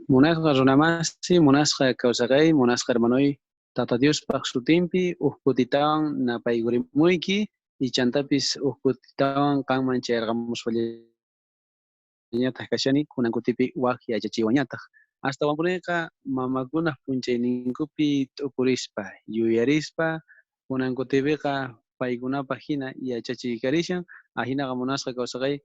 Munasqa runamasi, munasqa kawsaqay, munasqa hermanoy, Tata Diospaj sutinpi uj kutitawan napaykurimuyki, y chantapis uj kutitawan qanman chayarqamuspallañataj kashani, kunan kutipi waj yachachiywanñataj. Astawanpuniqa mamakunaj p'unchayninkupi t'ukurispa, yuyarispa, kunan kutipiqa paykunapaj jina yachachiykarishan, ajinaqa munasqa kawsaqay,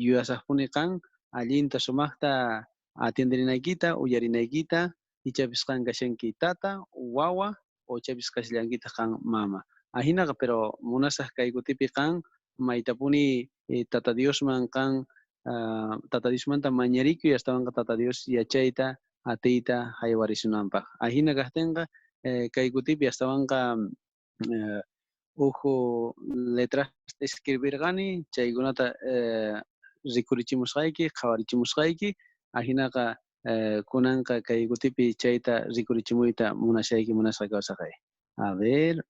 yuyasajpuni qan allinta sumajta atienderinaykita, uyarinaykita, ichapis qan kashanki tata, wawa, o ichapis kashallankitaj qan mama. Ajinaqa, pero munasaj kay kutipi qan maytapuni Tata Diosman qan Tata Diosmanta mañarikuy, astawanqa Tata Dios yachayta, atiyta jaywarisunanpaj. Ajina kajtenqa kay kutipi astawanqa uj letrasta escribirqani, chaykunata rikurichimusqayki, qhawarichimusqayki, ajinaqa kunanqa kay kutipi chayta rikurichimuyta munashayki, munasqa kawsaqay. A ver.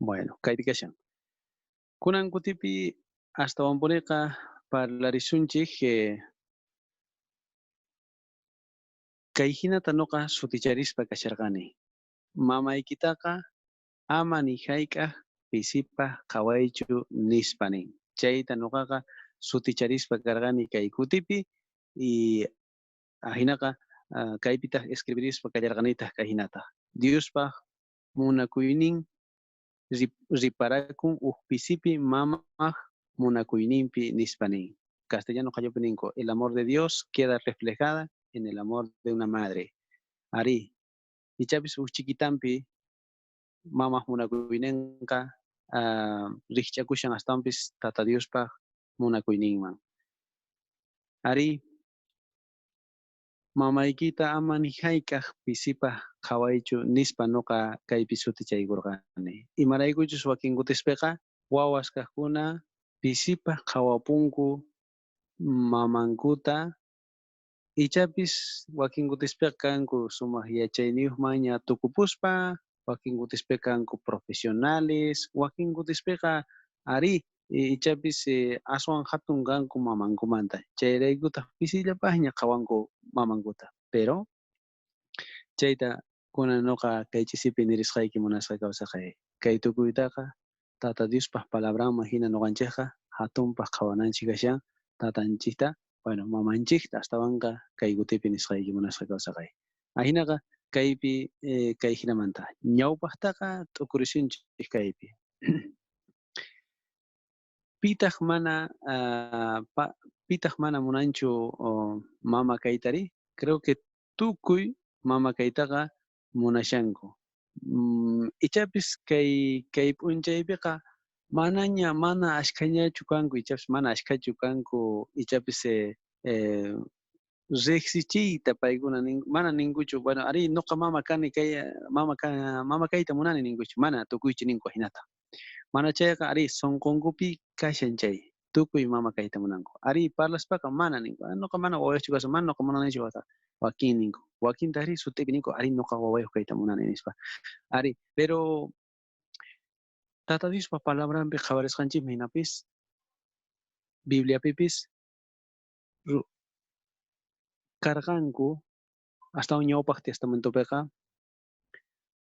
Bueno, kaypi kashan. Kunan kutipi astawanpuniqa parlarisunchik kay hinata noqa suticharispa kasharqani. Mamaykitaqa ama ni hayk'aq pisipaj qhawaychu nispa nin. Chayta noqaqa suticharispa karqani kay kutipi y ajinaqa kaypitaj escribirispa kallarqanitaj kay hinata. Diospaj munakuynin riparakun uj pisipi mamaj munakuyninpi nispa nin. Castellano qallupi ninku, el amor de Dios queda reflejada en el amor de una madre. Ari, ichapis uj chiquitampi mamaj munakuyninqa rijch'akushan astawanpis Tata Diospaj munakuyninman. Ari, mamaykita ama ni hayk'aq pisipaj qhawaychu nispa noqa kaypi sutichaykurqani. Imaraykuchus wakin kutispiqa wawas kajkuna pisipaj qhawapunku mamankuta, ichapis wakin kutispiqa kanku sumaj yachayniyuqmanña tukupuspa, wakin kutispiqa kanku profesionales, wakin kutispiqa ari ichapis aswan jatun kanku mamankumanta, chayraykutaq pisillapajña qhawanku mamankuta. Pero chayta kunan noqa kay ch'isipi nirisqayki munasqa kawsaqay. Kay tukuytaqa Tata Diospaj palabranman jina noqanchejqa jatunpaj qhawananchik kashan tatanchikta, bueno, mamanchikta astawanqa kay kutipi nisqayki munasqa kawsaqay. Ajinaqa kaypi kay jinamanta ñawpajtaqa t'ukurisunchik kaypi. Pitaq mana pitaq mana munanchu mama kaytari? Creo que tukuy mama kaytaqa munashanku. Ichapis kay p'unchaypiqa manaña mana ashkhañachu kanku, ichapis mana ashkhachu kanku, ichapis riqsichiyta paykuna mana ninkuchu, bueno, ari noqa mama kani, kay mama kayta munani ninkuchu, mana tukuychu ninku ajinata. Mana chayqa ari sonqonkupi kashan chay, tukuy mama kayta munanku. Ari parlaspaqa mana ninku, noqa mana wawayuqchu kashan, mana noqa munanichu wata, wakin ninku. Wakinta ari sut'ipi ninku, ari noqa wawayuq kayta munani nispa. Ari, pero Tata Diospa palabranpi qhawarisqanchikmi hinapis, Bibliapipis karqanku astawan ñawpaq testamentopiqa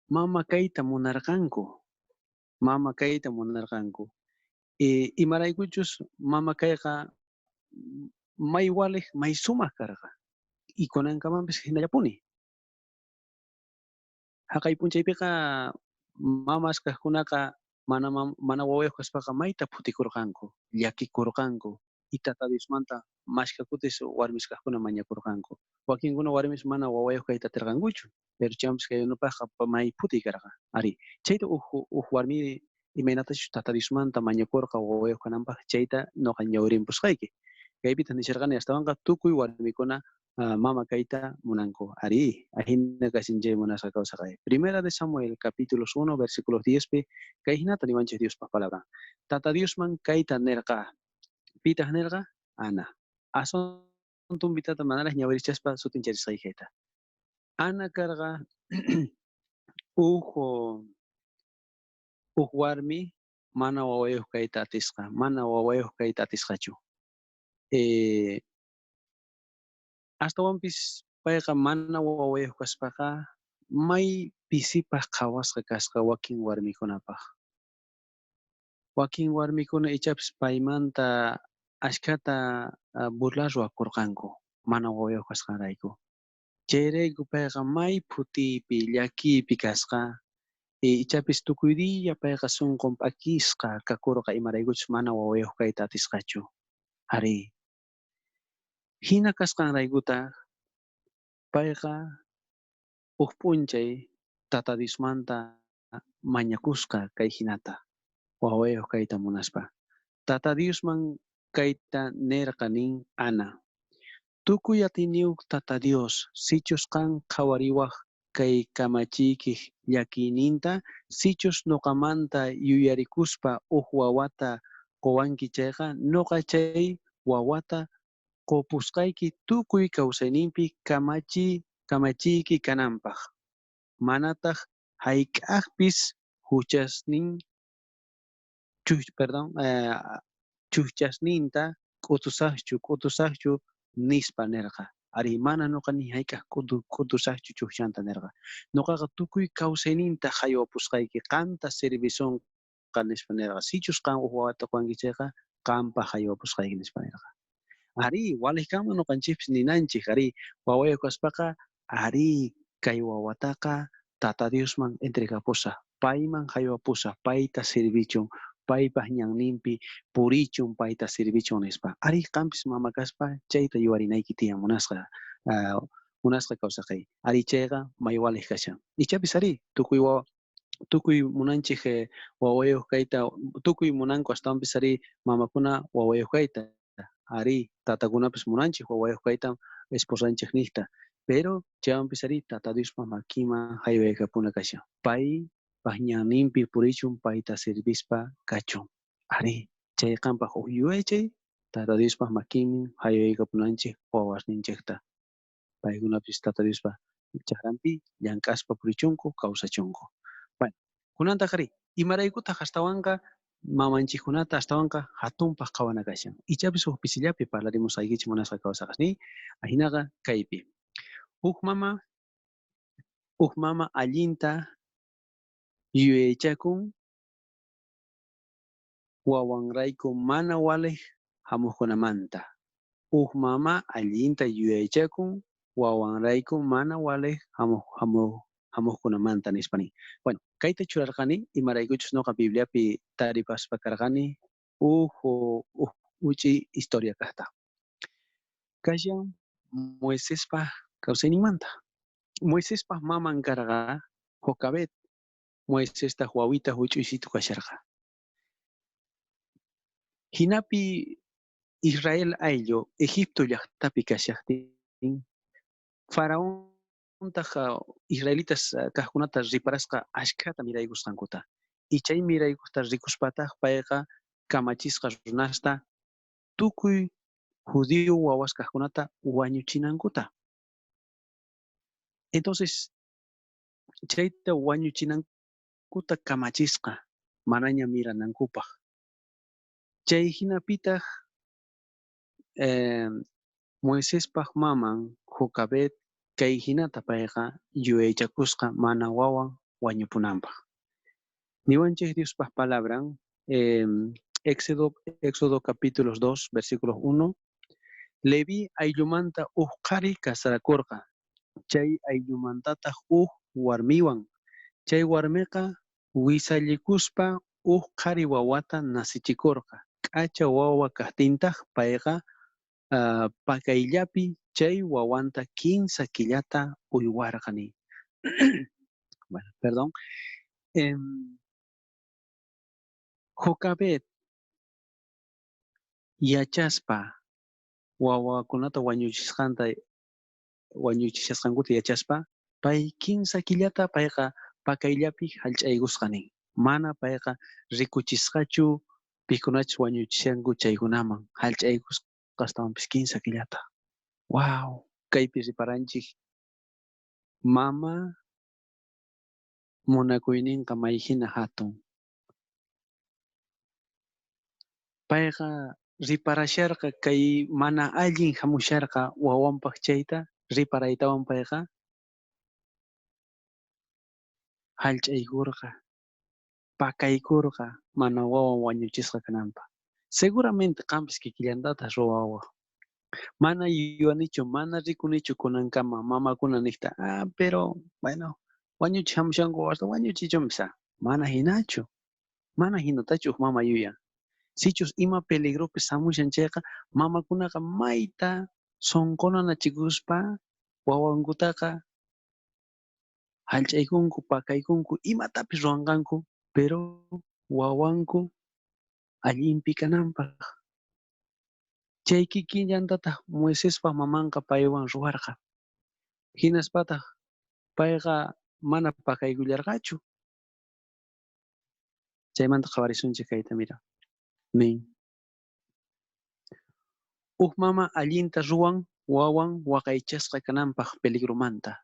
mama kayta munarqanku, mama kayta munarqanku. Imaraykuchus mama kayqa may waliq, may sumaq karqa. Y kunankamanpis hinallapuni. Haqay p'unchaypiqa mamas kajkunaqa mana wawayuq kaspaqa mayta phutikurqanku, llakikurqanku, y Tata Diosmanta mashkha kutis warmis kajkuna mañakurqanku. Wakinkuna warmis mana wawayuq kayta atirqankuchu, pero chaywanpis kay unupajqa may phutiy karqa. Ari, chayta uj warmi imaynatachus Tata Diosmanta mañakurqa wawayuq kananpaj, chayta noqa ñawirimpusqayki. Kaypitaj nisharqani astawanqa tukuy warmikuna mama kayta munanku. Ari, ajina kashan chay munasqa kawsaqay. Primera de Samuel, capítulos 1, versículos 10 pi, kay jinata niwanchej Diospaj palabran. Tata Diosman kayta nerqa. Pitaj nerqa? Ana. Aswan tumpitata manaraj ñawirichaspa sutincharisqaykita. Ana karqa uj warmi mana wawayoj kayta atisqa, mana wawayoj kayta atisqachu. Astawanpis payqa mana wawayoj kaspaqa may pisipaj qhawasqa kasqa wakin warmikunapaj. Wakin warmikuna ichapis paymanta ashkhata burla ruwakorqanku mana wawayoj kasqanrayku. Chayrayku payqa may phutiypi, llakiypi kasqa. Ichapis tukuy día payqa sonqon p'akisqa kakorqa imaraykuchus mana wawayoj kayta atisqachu. Arí. Jina kasqanraykutaj payqa uj p'unchay Tata Diosmanta mañakusqa kay jinata, wawayoj kayta munaspa. Tata Diosman kayta nerqa nin Ana: Tukuy atiyniyoj Tata Dios, sichus qan qhawariwaj kay kamachiykej llakiyninta, sichus noqamanta yuyarikuspa uj wawata qowanki chayqa, noqa chay wawata qopusqayki tukuy kawsayninpi kamachiyki kananpaj. Manataj jayk'ajpis chujchasninta k'utusajchu nispa nerqa. Arí, mana noqa ni jayk'aj k'utusajchu chujchanta nerqa. Noqaqa tukuy kawsayninta jaywapusqayki, qanta sirvisonqa nispa nerqa. Sichus qan uj wawata qowanki chayqa, qanpaj jaywapusqayki nispa nerqa. Arí, walej kanman noqanchejpis ninanchej, arí, wawayoj kaspaqa, arí, kay wawataqa Tata Diosman entregapusaj, payman jaywapusaj, payta sirvichun, paypaj ñanninpi purichun, payta sirvichun nispa. Arí, qanpis mama kaspa chayta yuwarinayki tiyan munasqa kawsaqey. Arí, chayqa may walej kashan. Ichapis arí, tukuy munanchej wawayoj kayta, tukuy munanku astawanpis arí mamakuna wawayoj kayta. Arí, tatakunapis munanchej wawayoj kayta esposanchej nijta. Pero chaywanpis arí Tata Diospa makinman jaywaykapuna kashan. Paypaj ñanninpi purichun, payta sirvispa kachun. Arí, chay qanpaj uj yuyaychay Tata Diospa makinman jaywaykapunanchej wawasninchejta. Paykunapis Tata Diospa chajranpi llank'aspa purichunku, kawsachunku. Bueno, kunantaj arí, imaraykutaj astawanqa mamanchejkunata astawanqa jatunpaj qhawana kashan? Ichapis uj pisillapi parlarimusqaykichej munasqa kawsaqasniy, ajinaqa kaypi. Uj mama allinta yuyaychakun wawanrayku mana walej jamojkunamanta. Uj mama allinta yuyaychakun wawanrayku mana walej jamojkunamanta nispa nin. Bueno, kayta churarqani imaraykuchus noqa Bibliapi taripaspa karqani uj uch'i historia kajta. Kashan Moisespa kawsayninmanta. Moisespa maman karqa Jocabed. Moisestaj wawita juch'uysitu kasharqa. Jinapi Israel ayllu Egipto llajtapi kashajtin, Faraontaj israelitas kajkunata riparasqa ashkhata miraykusqankuta. Y chay miraykusta rikuspataj payqa kamachisqa runasta tukuy judío wawas kajkunata wañuchinankuta. Entonces, chayta wañuchinankuta kamachisqa manaña miranankupaj. Chay jinapitaj Moisespaj maman Jocabed kay jinata payqa yuyaychakusqa mana wawan wañupunanpaj. Niwanchej Diospaj palabran, Éxodo capítulo 2, versículo 1, Leví ayllumanta uj qhari casarakorqa, chay ayllumantataj uj warmiwan. Chay warmiqa wisallikuspa uj qhari wawata nasichikorqa. K'acha wawa kajtintaj payqa pakayllapi chay wawanta 15 killata uywarqa nin. Bueno, perdón. Jocabed yachaspa wawakunata wañuchishasqankuta yachaspa, pay 15 killata payqa pakayllapi jallch'aykusqa nin. Mana payqa rikuchisqachu pikunachus wañuchishanku chaykunaman, jallch'aykusqa astawanpis 15 killata. Wow, kaypi riparanchik Mama munakuynenqa may jina jatun. Payqa riparasharqa kay mana allin jamusharqa wawanpaj chayta, riparaytawan payqa jallch'aykorqa, pakaykorqa mana wawan wañuchisqa kananpaj. Seguramente qanpis kikillantataj ruwawaj. Mana yuyanichu, mana rikunichu kunankama mamakuna nejta, pero bueno, wañuchi jamushanku wawasta wañuchichunpis, mana jinachu, mana jinatachu uj mama yuyan. Sichus ima peligropis jamushan chayqa, mamakunaqa mayta sonqonanachikuspa wawankutaqa jallch'aykunku, pakaykunku, imatapis ruwanqanku, pero wawanku allinpi kananpaj. Chay kikillantataj Moisespa mamanqa paywan ruwarqa. Jinaspataj payqa mana pakaykullarqachu. Chaymanta qhawarisunchej kayta, mira. Nin. Uj mama allinta ruwan wawan waqaychasqa kananpaj peligromanta.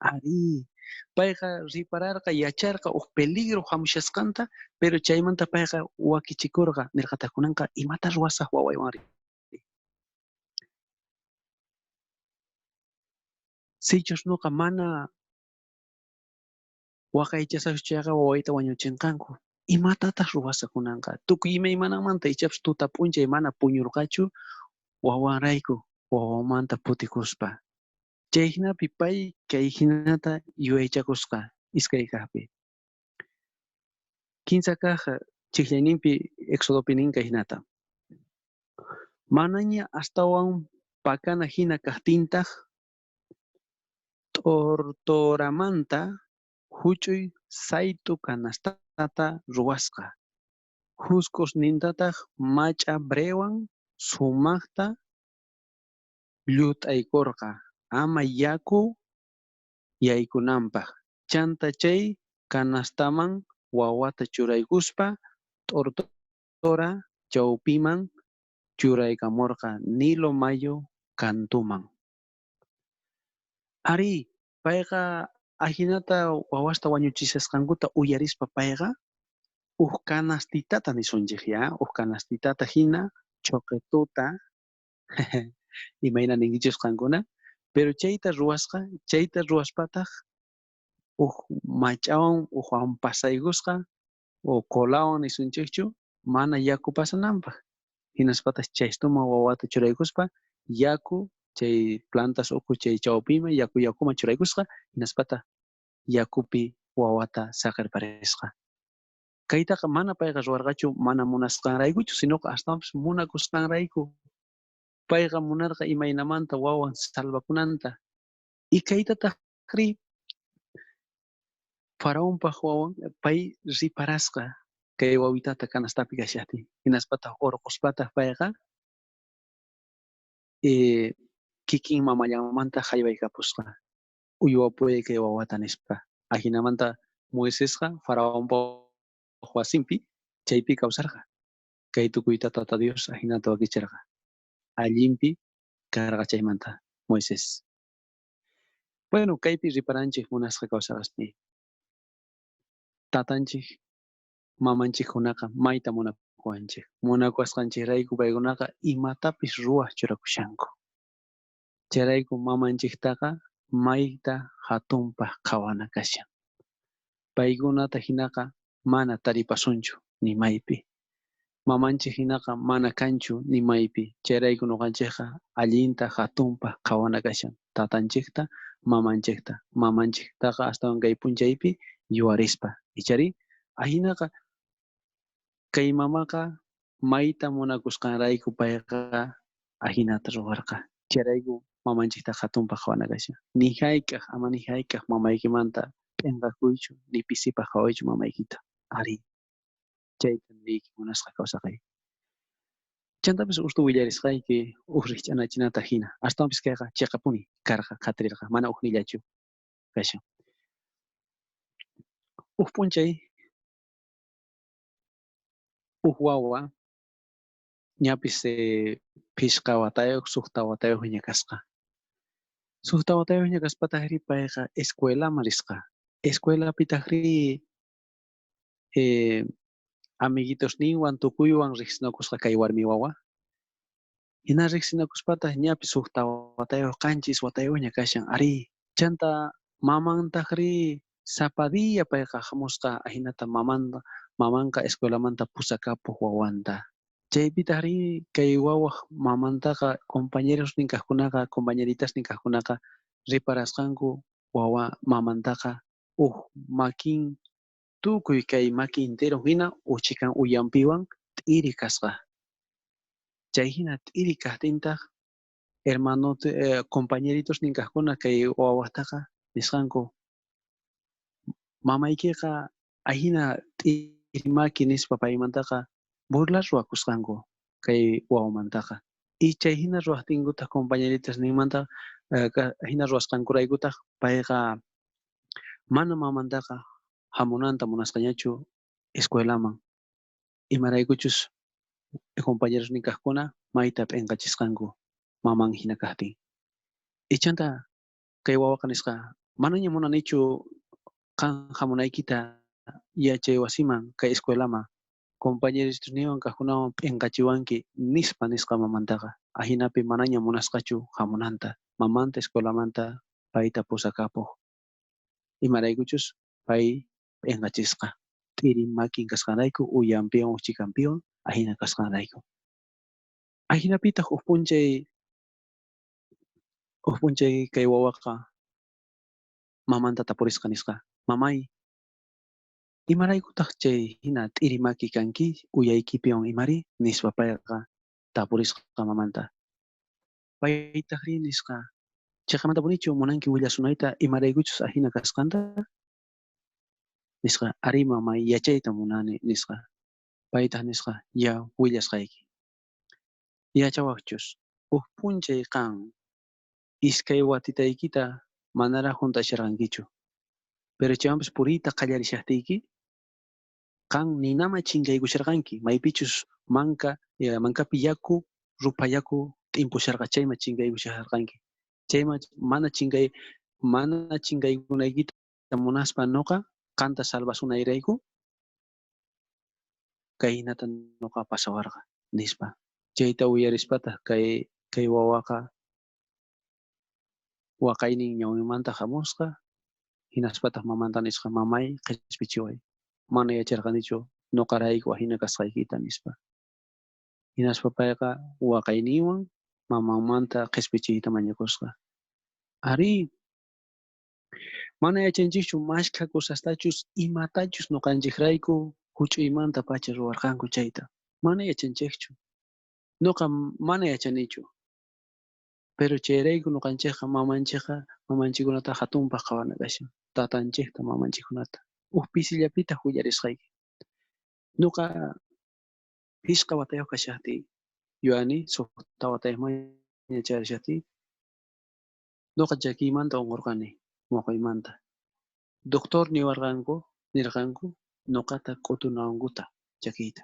Arí, payqa ripararqa, yacharqa uj peligro jamushasqanta, pero chaymanta payqa wakichikorqa, nerqataj kunanqa imata ruwasaj wawaywanri. Sichus noqa mana waqaychasajchu chayqa wawayta wañuchinqanku. Imatataj ruwasaj kunanqa? Tukuy imaymanamanta ichapis tuta p'unchay mana puñurqachu wawanrayku, wawanmanta phutikuspa. Chay jinapi pay kay jinata yuyaychakusqa iskay kajpi. Kinsa kaj chijllayninpi Éxodopi nin kay jinata. Manaña astawan pakana jina kajtintaj, t'ortoramanta juch'uy sayt'u canastata ruwasqa. Jusk'usnintataj mach'a brewan sumajta llut'aykorqa ama yaku yaykunanpaj. Chanta chay canastaman wawata churaykuspa t'ortora chawpiman churaykamorqa Nilo mayu kantuman. Arí, payqa ajinata wawasta wañuchishasqankuta uyarispa payqa uj canastitata nisunchej ya, uj canastitata jina choqetuta, imayna ninkichis qankuna, pero chayta ruwasqa, chayta ruwaspataj uj mach'awan ujwan pasaykusqa o colawan nisunchejchu mana yaku pasananpaj. Jinaspataj chaystuman wawata churaykuspa yaku chay plantas ukhu chay chawpiman yaku yakuman churaykusqa, jinaspataj yakupi wawata saqerparisqa. Kaytaqa mana payqa ruwarqachu mana munasqanraykuchu, sinoqa astawanpis munakusqanrayku. Payqa munarqa imaynamanta wawan salvakunanta. Y kaytatajrí Faraonpaj wawan pay riparasqa kay wawitata canastapi kashajtin. Jinaspataj orqospataj payqa kikin mamallanmanta jaywaykapusqa. Uywapuway kay wawata nispa. Ajinamanta Moisesqa Faraonpa wasinpi chaypi kawsarqa. Kay tukuyta Tata Dios ajinata wakicherqa. Allinpi karqa chaymanta Moisés. Bueno, kaypi riparanchej munasqa kawsaqasniy. Tatanchej, mamanchejkunaqa mayta munakuwanchej. Munakuwasqanchejrayku paykunaqa imatapis ruwaj churakushanku. Chayrayku mamanchejtaqa mayta jatunpaj qhawana kashan. Paykunata jinaqa mana taripasunchu ni maypi. Mamanchej jinaqa mana kanchu ni maypi. Chayrayku noqanchejqa allinta jatunpaj qhawana kashan tatanchejta, mamanchejta. Mamanchejtaqa astawan kay p'unchaypi yuwarispa. Icharí ajinaqa kay mamaqa mayta munakusqanrayku payqa ajinata ruwarqa. Chayrayku mamanchejta jatunpaj qhawana kashan. Ni jayk'aj, ama ni jayk'aj mamaykimanta p'enqakuychu, ni pisipaj qhawaychu mamaykita. Arí, chayta niyki munasqa kawsaqay. Chantapis ustu willarisqayki uj rijch'anachinata jina. Astawanpis kayqa cheqapuni karqa, qhatirerqa, mana ujnillachu kashan. Uj p'unchay uj wawa ñapis phishqa watayoj, sojta watayojña kasqa. Sojta watayojña kaspatajrí payqa escuelaman risqa. Escuelapitajrí amiguitosninwan tukuywan rejsinakusqa kay warmi wawa. Jina rejsinakuspataj ñapis sojta watayoj, 7 watayojña kashan. Arí, chanta mamantajrí sapa día payqa jamusqa, ajinata mamanqa escuelamanta pusakapoj wawanta. Chaypitajrí kay wawaj mamantaqa compañerosnin kajkunaqa, compañeritasnin kajkunaqa reparasqanku wawa mamantaqa uj makin tukuy kay maki entero jina uchikan uyampiwan t'iri kasqa. Chay jina t'iri kajtintaj hermano compañeritosnin kajkuna kay wawajtaqa nisqanku mamaykiqa ajina t'iri maki nispa paymantaqa burla ruwakusqanku kay wawamantaqa. Y chay jina ruwajtinkutaj compañeritas ninmanta jina ruwasqankuraykutaj payqa mana mamantaqa jamunanta munasqañachu escuelaman. Imaraykuchus compañeros nin kajkuna mayta p'enqachisqanku maman jina kajtin. Ichanta kay wawaqa nisqa manaña munanichu qan jamunaykita yachay wasiman kay escuelaman compañeros niwan kajkunawan p'enqachiwanki nispa nisqa mamantaqa. Ajinapi manaña munasqachu jamunanta mamanta escuelamanta payta pusakapoj. Imaraykuchus pay p'enqachisqa t'iri makin kasqanrayku uyampiwan uchikampiwan ajina kasqanrayku. Ajinapitaj uj p'unchay kay wawaqa mamanta tapurisqa nisqa, mamay, imaraykutaq chay jina t'iri maki kanki uyaykipiwan imari nispa payqa tapurisqa mamanta. Paytajrí nisqa, cheqamantapunichu munanki willasunayta imaraykuchus ajina kasqanta? Nisqa, arí mamay, yachayta munani nisqa. Paytaj nisqa, ya willasqayki. Yachawajchus, uj p'unchay qan iskay watitaykita manaraj junt'asharqankichu. Pero chaywanpis puriyta qallarishajtiyki, qan ninama chinkaykusharqanki, maypichus mankapi yaku, rupha yaku t'impusharqa chayman chinkaykusharqanki. Chayman mana chinkaykunaykita munaspa noqa qanta salvasunayrayku kayhinata noqa pasawarqa nispa. Chayta uyarispataj kay wawaqa waqaynin ñawinmanta jamusqa, hinaspataj mamanta nisqa, mamay qhispichiway, mana yacharqanichu noqarayku ajina kasqaykita nispa. Hinaspa payqa waqayninwan mamanmanta qhispichiyta mañakusqa. Arí, mana yachanchikchu mashkha cosastachus imatachus noqanchikrayku huch'uymanta pacha ruwarqanku chayta. Mana yachanchikchu. Noqa mana yachanichu. Pero chayrayku noqanchikqa mamanchikqa mamanchikkunata hatunpaq qhawana kashan. Tatanchikta mamanchikkunata. Uj pisillapitaq willarisqayki. Noqa 5 watayuq kashaqtiy, yuani 6 watayuqmanña charishaqtiy, noqa chakiymanta unqurqani, moqoymanta. Doctor niwarqanku, nirqanku, noqata k'utunawankuta chakiyta.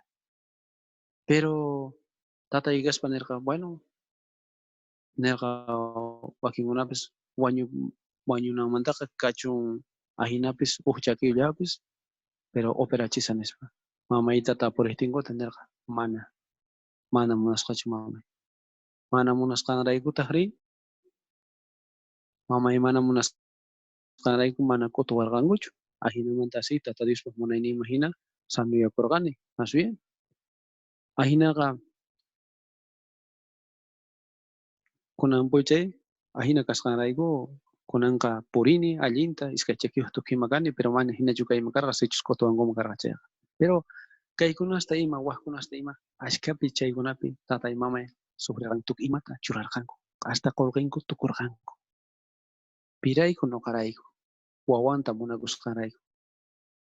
Pero tatay kaspa nirqa, bueno, nirqa wakinkunapis wañunanmantaqa kachun ajinapis uj chakiyllapis, pero operachisa nispa. Mamayta tapuriqtinkuta nirqa, mana munasqachu mamay. Mana munasqanraykutaqri, mamay mana munasqanrayku mana k'utuwarqankuchu. Ajinamanta así Tata Diospaq munayninman hina sanuyakurqani, más bien. Ajinaqa kunan p'unchay ajina kasqanrayku kunanqa purini allinta, iskay chakiyuq tukhima kani, pero mana hinachu kayman karqa, sichus k'utuwankuman karqa chayqa. Pero kaykunasta ima, wajkunasta ima, ashkapi chaykunapi tatay mamay sufrirqanku, tukuy imata churarqanku, hasta qolqenku tukurqanku. Pirayku noqarayku, wawanta munakusqanrayku.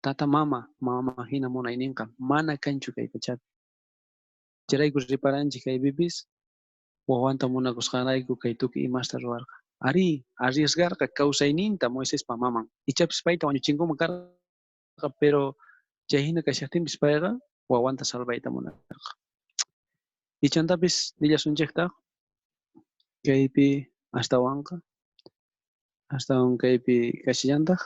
Tata mama, mama hina munayninqa mana kanchu kay pachapi. Chayrayku riparanchik kaypipis, wawanta munakusqanrayku kay tukuy imasta ruwarqa. Arí, arriesgarqa kawsayninta Moisespa maman. Ichapis payta wañuchinkuman karqa, pero chay hina kashaqtinpis payqa wawanta salvayta munarqa. Ichantapis nillasunchiktaq kaypi astawanqa Astawan kaypi kashallantaj.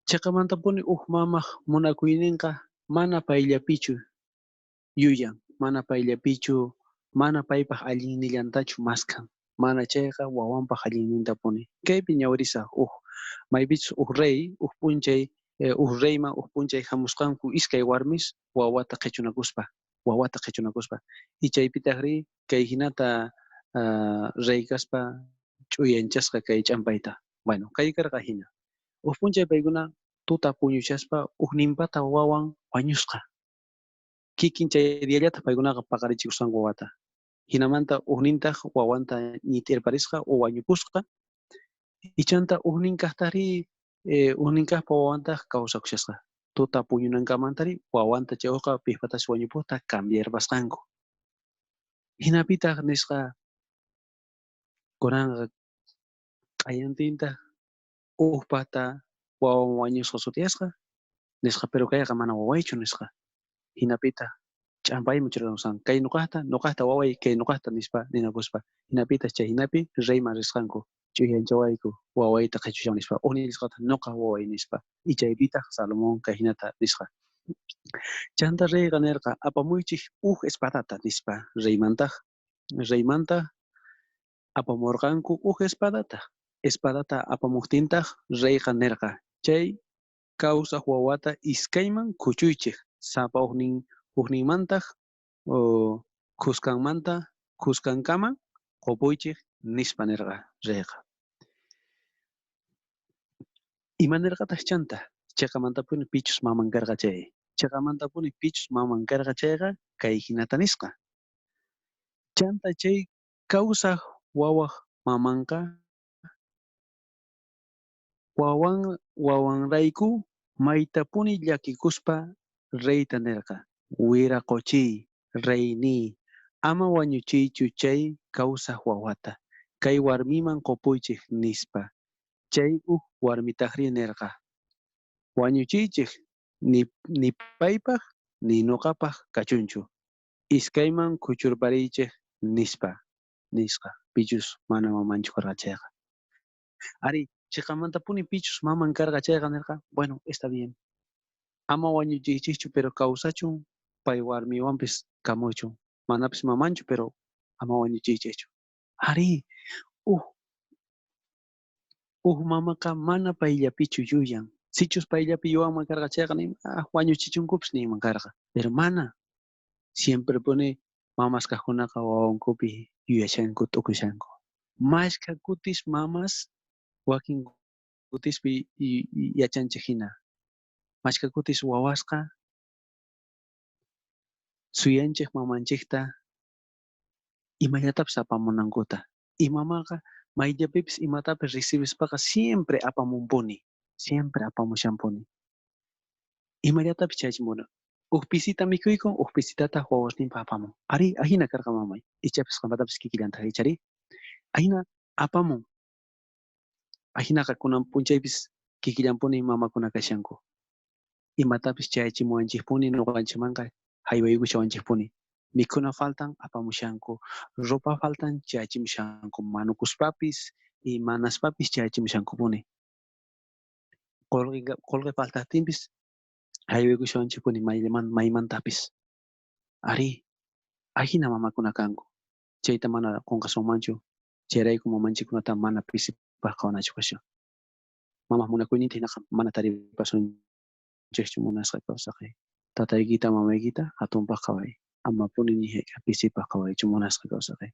Cheqamantapuni uj mamaj munakuynenqa mana payllapichu yuyan, mana payllapichu, mana paypaj allinnillantachu maskhan, mana chayqa wawanpaj allinnintapuni. Kaypi ñawirisaj uj maypichus uj rey uj p'unchay uj reyman uj p'unchay jamusqanku iskay warmis wawata qhechunakuspa, wawata qhechunakuspa. Y chaypitajrí kay jinata rey kaspa ch'uyanchasqa kay ch'ampayta. Bueno, kay karqa jina. Uj p'unchay paykuna tuta puñushaspa ujninpata wawan wañusqa. Kikin chay diallataj paykunaqa paqarichikusqanku wawata. Jinamanta ujnintaj wawanta ñit'irparisqa o wañupusqa. Ichanta ujnin kajtajrí ujnin kajpa wawantaj kawsakushasqa. Tuta puñunankamantari wawanta chay ujqa pejpatachus wañupojta cambiarpasqanku. Jinapitaj nisqa kunanqa q'ayantintaj ujpata wawan wañusqa sutiyasqa nisqa, pero kayqa mana wawaychu nisqa. Jinapitaj ch'ampayman churamusqanku, kay noqajta, noqajta waway, kay noqajta nispa ninakuspa. Jinapitaj chay jinapi reyman risqanku, ch'uyanchawayku wawayta qhechushan nispa, ujnin nisqataj noqa waway nispa. Y chaypitaj Salomón kay jinata nisqa. Chanta reyqa nerqa, apamuychej uj espadata nispa. Reymanta apamorqanku uj espadata. Espadata apamojtintaj reyqa nerqa, chay kawsaj wawata iskayman khuchuychej, sapa ujninmantaj khuskanmanta khuskankama qopuychej nispa nerqa reyqa. Ima nerqataj chanta? Cheqamantapuni pichus maman karqa chay. Cheqamantapuni pichus maman karqa chayqa kay jinata nisqa. Chanta chay kawsaj wawaj mamanqa wawanrayku maytapuni llakikuspa reyta nerqa, wiraqochiy, reyniy, ama wañuchiychu chay kawsaj wawata, kay warmiman qopuychej nispa. Chay uj warmitajrí nerqa, wañuchiychej, ni paypaj ni noqapaj kachunchu, iskayman khuchurpariychej nispa, nisqa, pichus mana mamanchu karqa chayqa. Ari, cheqamantapuni pichus maman karqa chayqa nerqa, bueno, está bien, ama wañuchiychejchu, pero kawsachun, pay warmiwanpis kamuchun, manapis mamanchu, pero ama wañuchiychejchu. Ari, uj mamaqa mana payllapichu yuyan. Sichus payllapi yuyanman karqa chayqa nin, wañuchichunkupis ninman karqa, pero mana. Siempre puni mamas kajkunaqa wawankupi yuyashanku, t'ukushanku. Mashkha kutis mamas wakin kutispi yachanchej jina. Mashkha kutis wawasqa suyanchej mamanchejta imallatapis apamunankuta. Y mamaqa mayllapipis imatapis recibispaqa siempre apamunpuni, siempre apamushanpuni. Imallatapis chayachimuna. Uj pisita mikhuykun, uj pisitataj wawasninpaj apamun. Ari, ajina karqa mamay. Ichapis qanpatapis kikillantaj ichari. Ajina apamun. Ajinaqa kunan p'unchaypis kikillanpuni mamakuna kashanku. Imatapis chayachimuwanchejpuni noqanchejmanqa jaywaykushawanchejpuni. Mikhuna faltan apamushanku, ropa faltan chayachimushanku, manukuspapis y manaspapis chayachimushankupuni. Qolqe faltajtinpis jaywaykushawanchejpuni maymantapis. Ari, ajina mamakuna kanku. Chayta mana qonqasunmanchu. Chayrayku mamanchikkunata mana pisipaj qhawanachu kashan. Mamaj munakuyninta jinaqa mana taripasunchejchu munasqa kawsaqay. Tataykita mamaykita jatunpaj qhaway. Amapuni ni jayk'aj pisipaj qhawaychu munasqa kawsaqay.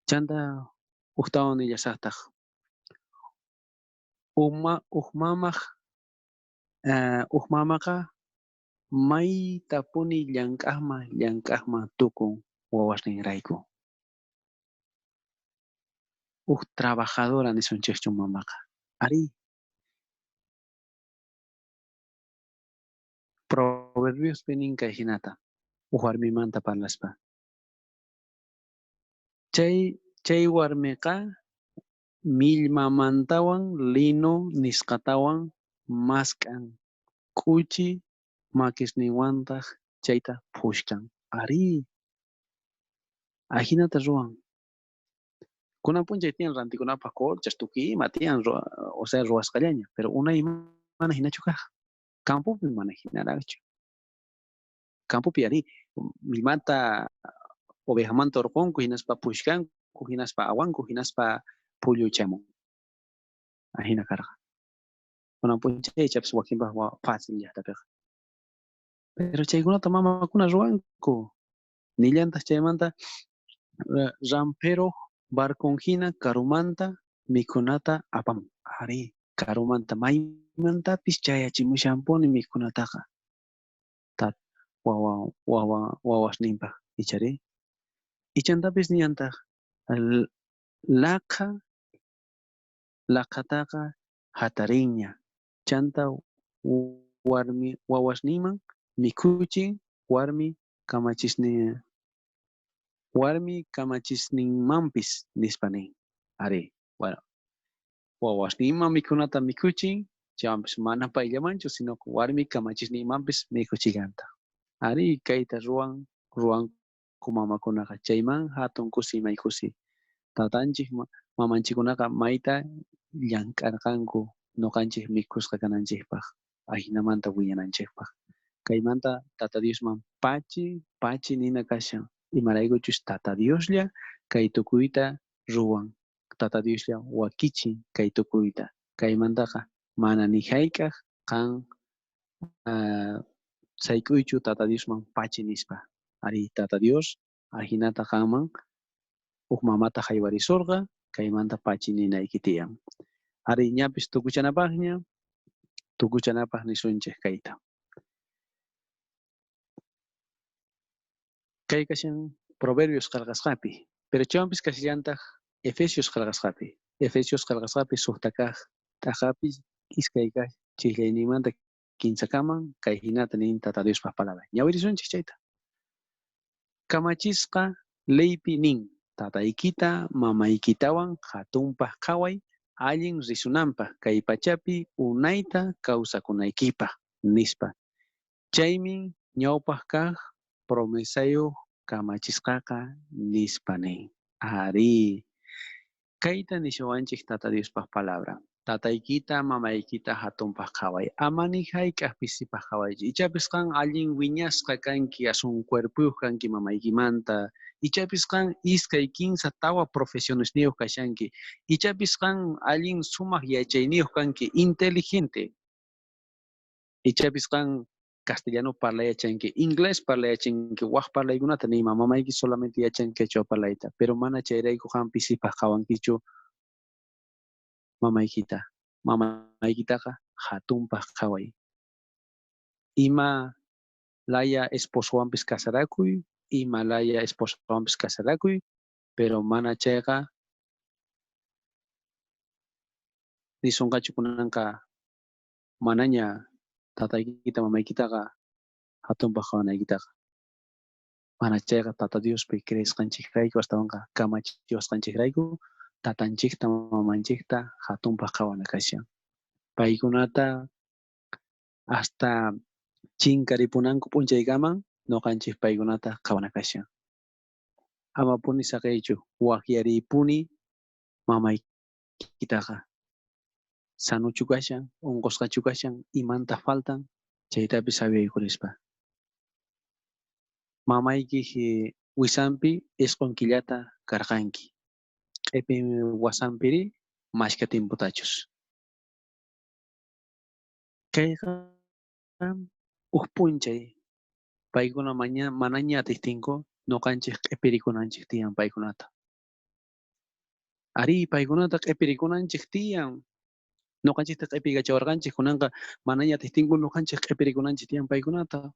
Chanta ujtawan nillasajtaj. Uj mamaqa maytapuni llank'ajman tukun wawasninrayku. Uj trabajadora nisunchejchu mamaqa. Ari. Proverbiospi nin kay jinata, uj warmimanta parlaspa. Chay warmiqa millmamantawan lino nisqatawan mask'an, k'uchi makisninwantaj chayta phushkan. Ari. Ajinata ruwan. Kunan p'unchay tiyan rantikunapaj colchas, tukuy ima tiyan, o sea, ruwasqallaña, pero unay mana jinachu kaj. Campopi mana jinaraqchu. Campopi arí, millmata ovejamanta orqonku, hinaspa pushkanku, hinaspa awanku, hinaspa phulluchamun. Ajina karqa. Kunan p'unchay ichapis wakinpaj fácil llajtapiqa. Pero chaykunata mamakuna ruwanku. Nillantaq chaymanta ramperoj barcon hina karumanta mikhunata apamun. Arí, karumanta maymantapis chayachimushanpuni mikhunataqa. Wawasninpaj, icharí. Ichantapis nillantaq laqha laqhataqa jatarinña. Chanta warmi wawasninman mikhuchin warmi kamachisninmanpis nispa nin. Arí, bueno, wawasninman mikhunata mikhuchin, chaywanpis mana payllamanchu, sino warmi kamachisninmanpis mikhuchillanta. Arí, kayta ruwanku mamakunaqa, chayman hatun kusi may kusi. Tatanchik mamanchikkunaqa mayta llank'arqanku noqanchik mikhusqa kananchikpaj, ajinamanta wiñananchikpaj. Kaymanta Tata Diosman pachi, pachi nina kashan, imaraykuchus Tata Dioslla kay tukuyta ruwan, Tata Dioslla wakichin kay tukuyta. Kaymantaqa mana ni hayk'aj qan sayk'uychu Tata Diosman pachi nispa. Arí, Tata Dios ajinata qanman uj mamata haywarisurqa, kaymanta pachi ninayki tiyan. Arí, ñapis tukuchanapajña, tukuchanapaj nisunchej kayta. Kay kashan Proverbios qhelqasqapi, pero chaywanpis kashallantaj Efesios qhelqasqapi. Efesios qhelqasqapi suqta kaj t'aqapi iskay kaj chijllayninmanta kinsakaman kay hinata nin Tata Diospaj palabra. Ñawirisunchej chayta. Kamachisqa leypi nin, tataykita mamaykitawan hatunpaj qhaway allin risunanpaj kay pachapi unayta kawsakunaykipaj nispa. Chaymin ñawpaj kaj promesayuq kamachisqaqa nispa nin. Arí, kayta nishawanchik Tata Diospaj palabra. Tataykita mamaykita hatunpaj qhaway, ama ni hayk'aj pisipaj qhawaychu. Ichapis qan allin wiñasqa kanki, asun cuerpoyuq kanki mamaykimanta. Ichapis qan iskay, kinsa, tawa profesionesniyuq kashanki. Ichapis qan allin sumaq yachayniyuq kanki, inteligente. Ichapis qan castellano parlay yachanki, inglés parlay yachanki, waj parlaykunata nima, mamayki solamente yachan quechua parlayta, pero mana chayrayku qan pisipaj qhawankichu mamaykita. Mamaykitaqa hatunpaj qhaway. Ima laya esposowanpis casarakuy, ima laya esposowanpis casarakuy, pero mana chayqa nisonqachu kunanqa manaña tataykita mamaykitaqa hatunpaj qhawanaykitaqa. Mana chayqa Tata Diospi creesqanchikrayku astawanqa kamachiwasqanchikrayku tatanchikta mamanchikta hatunpaj qhawana kashan. Paykunata hasta chinkaripunanku p'unchaykaman noqanchik paykunata qhawana kashan. Amapuni saqiychu, waqyariypuni mamaykitaqa. Sanuchu kashan, unqusqachu kashan, imanta faltan, chaytapis sabiaykurispa. Mamayki wisanpi isqun killata karqanki. Q'ipin wasanpiri mashka tiempotachus. Kayqa uj p'unchay paykuna manaña atiqtinku noqanchik q'ipirikunanchik tiyan paykunata. Arí, paykunata q'ipirikunanchik tiyan. Noqanchikta q'ipiykachawarqanchik kunanqa manaña atiqtinku noqanchik q'ipirikunanchik tiyan paykunata.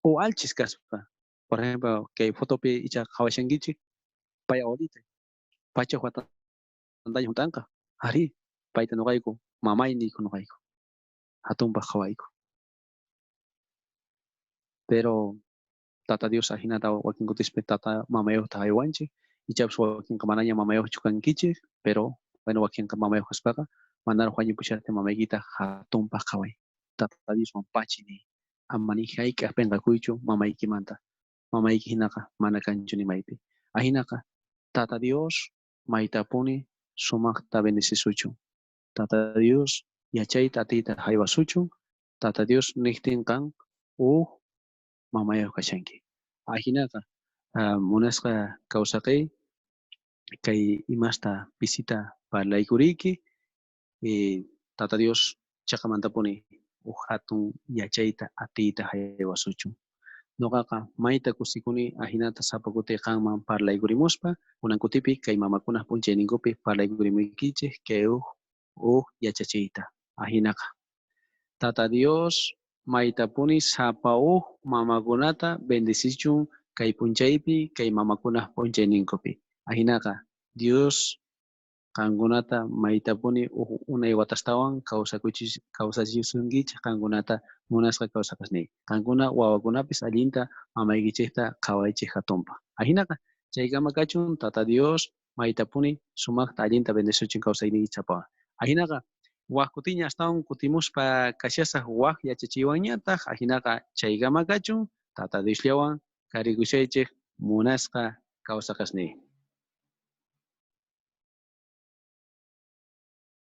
O alchis kaspa. Por ejemplo, kay fotopi icha qhawashankichik, pay abuelita, pachaj watantaña hunt'anqa. Arí, payta noqayku, mamay niyku noqayku. Hatunpaj qhawayku. Pero Tata Dios ajinata wakin kutispi tata mamayuqta haywanchik, ichapis wakinqa manaña mamayuqchu kankichik, pero bueno, wakinqa mamayuq kaspaqa manaraq wañupushaqtin mamaykita hatunpaj qhaway. Tata Diosman pachi niy. Ama ni hayk'aj p'inqakuychu mamaykimanta. Mamayki hinaqa mana kanchu ni maypi. Ajinaqa Tata Dios maytapuni sumajta bendecisuchun. Tata Dios yachayta atiyta jaywasuchun. Tata Dios nejtin qan uj mamayoj kashanki. Ajinaqa munasqa kawsaqey, kay imasta pisita parlaykuriyki, Tata Dios cheqamantapuni uj jatun yachayta atiyta jaywasuchun. Noqaqa mayta kusikuni ajinata sapa kuti qanman parlaykurimuspa, kunan kutipi kay mamakunaj p'unchayninkupi parlaykurimuykichay kay uj yachachiyta. Ajinaqa Tata Dios maytapuni sapa uj mamakunata bendecichun kay p'unchaypi, kay mamakunaj p'unchayninkupi. Ajinaqa Dios qankunata maytapuni uj unay watastawan kawsachisunkichej qankunata munasqa kawsaqasniy. Qankuna wawakunapis allinta mamaykichejta qhawaychej jatunpaj. Ajinaqa chaykama kachun Tata Dios maytapuni sumajta allinta bendecichun kawsayniykichejpawan. Ajinaqa waj kutiña astawan kutimuspa kashasaj waj yachachiywanñataj. Ajinaqa chaykama kachun Tata Diosllawan karikushaychej munasqa kawsaqasniy.